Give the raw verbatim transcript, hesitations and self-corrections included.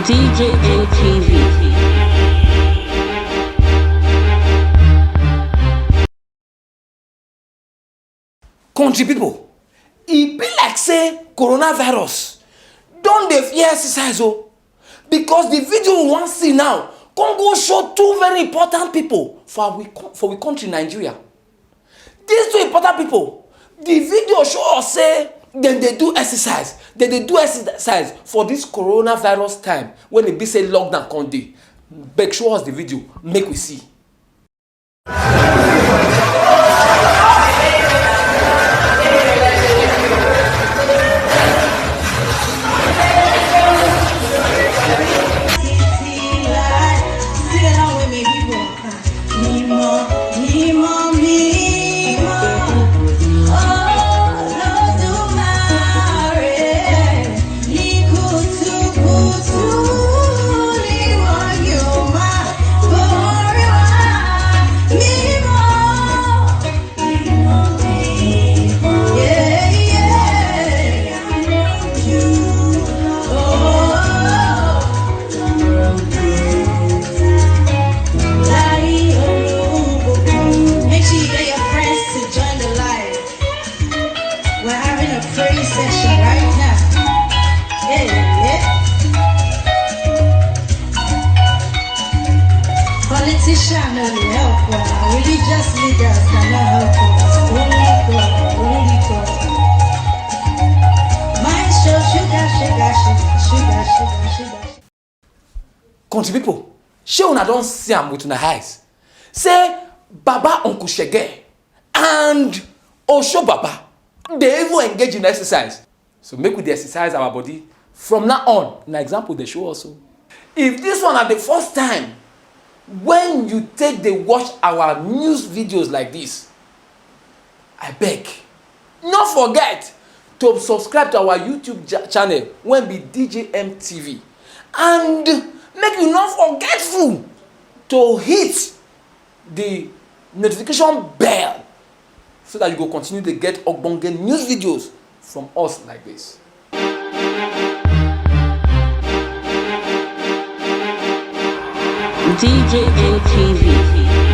D J N T V. Country people, e be like say coronavirus don dey fear exercise o, because the video we wan see now come go show two very important people for we co- for we country, Nigeria. These two important people, the video show us say dem dey do exercise, dem dey do exercise for this coronavirus time when e be say lockdown come dey. Beg, show us the video, make we see. Make sure you get your friends to join the live. We're having a praise session right now. Yeah, yeah. Politician no dey help us. Religious leaders cannot help us. Only God, only God. Maestro, sugar, sugar, sugar, sugar, sugar, sugar. Country people, shey una don see am with una eyes? Say Baba Uncle Shege and Osho Baba dey even engage in exercise. So make we dey exercise our body from now on. Na example dey show us o. If this one na the first time when you take dey watch our news videos like this, I beg, no forget to subscribe to our YouTube ja- channel wey be D J M T V, and make you no forgetful to hit the notification bell so that you go continue to get ogbonge news videos from us like this. D J N T V.